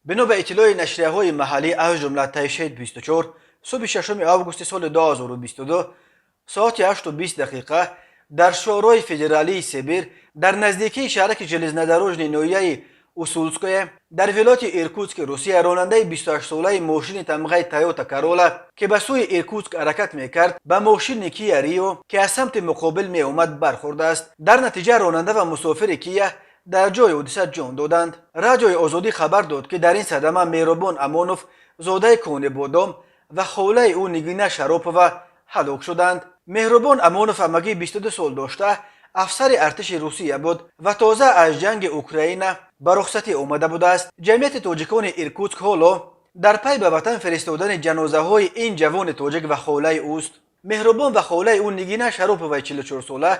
Бино ба иттилои нашрияҳои маҳаллӣ, аз ҷумла Тайшет 24, субҳи 6 августи соли 2022 соати 8:20 дақиқа дар шоҳроҳи федералии Сибир дар наздикии шаҳраки Железнодорожный ноҳияи Усольское дар вилояти Иркутски Русия ронандаи 28-солаи мошини тамғаи Тойота Королла, ки ба сӯи Иркутск ҳаракат мекард, ба мошини Кия Рио, ки аз самти муқобил меомад, бархӯрдааст. Дар натиҷа ронанда ва мусофири Кия дар ҷои ҳодиса ҷон доданд. Радиои Озодӣ хабар дод, ки дар ин садама Меҳрубон Амонов, зодаи Конибодом, ва холаи ӯ Нигина Шаропова ҳалок шуданд. Меҳрубон Амонов ҳамагӣ 22 сол дошта, афсари артиши Русия буд ва тоза аз ҷанги Украина ба рухсатӣ омада будааст. Ҷамъияти тоҷикони Иркутск ҳоло дар пай ба ватан фиристодани ҷанозаҳои ин ҷавони тоҷик ва холаи ӯст. Меҳрубон ва холаи ӯ Нигина Шароповаи 44-сола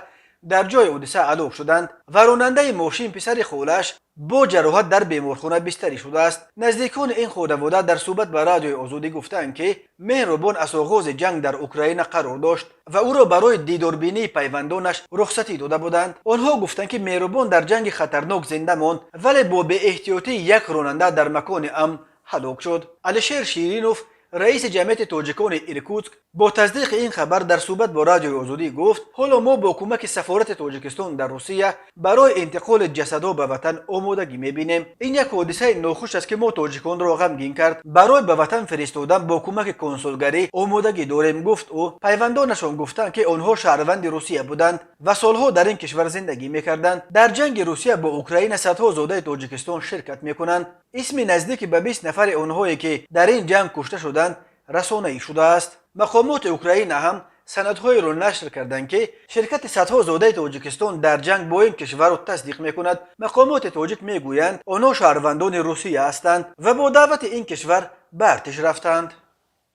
дар ҷои ҳодиса ҳалок шуданд ва ронандаи мошин, писари холааш, бо ҷароҳат дар беморхона бистарӣ шудааст. Наздикони ин хонавода дар суҳбат ба Радиои Озодӣ гуфтанд, ки Меҳрубон аз оғози ҷанг дар Украина қарор дошт ва ӯро барои дидорбинии пайвандонаш рухсатӣ дода буданд. Онҳо гуфтанд, ки Меҳрубон дар ҷанги хатарнок зинда монд, вале бо беэҳтиётии як ронанда дар макони амн ҳалок шуд. Алишер Ширинов, раиси ҷамъияти тоҷикони Иркутск, бо тасдиқи ин хабар дар суҳбат бо Радиои Озодӣ гуфт: ҳоло мо бо кӯмаки сафорати Тоҷикистон дар Русия барои интиқоли ҷасадҳо ба ватан омодагӣ мебинем. Ин як ҳодисаи нохуш аст, ки мо тоҷиконро ғамгин кард. Барои ба ватан фиристодан бо кӯмаки консулгарӣ омодагӣ дорем, гуфт ӯ. Пайвандонашон гуфтанд, ки онҳо шаҳрванди Русия буданд ва солҳо дар ин кишвар зиндагӣ мекарданд. Дар ҷанги Русия бо Украина садҳо зодаи Тоҷикистон ширкат мекунанд. Исми наздики ба 20 нафари онҳое, ки дар ин ҷанг кушта шуданд, расонаӣ шудааст. Мақомоти Украина ҳам санадҳоеро нашр карданд, ки ширкати садҳо зодаи Тоҷикистон дар ҷанг бо ин кишварро тасдиқ мекунад. Мақомоти тоҷик мегӯянд, онҳо шаҳрвандони Русия ҳастанд ва бо даъвати ин кишвар ба артиш рафтанд.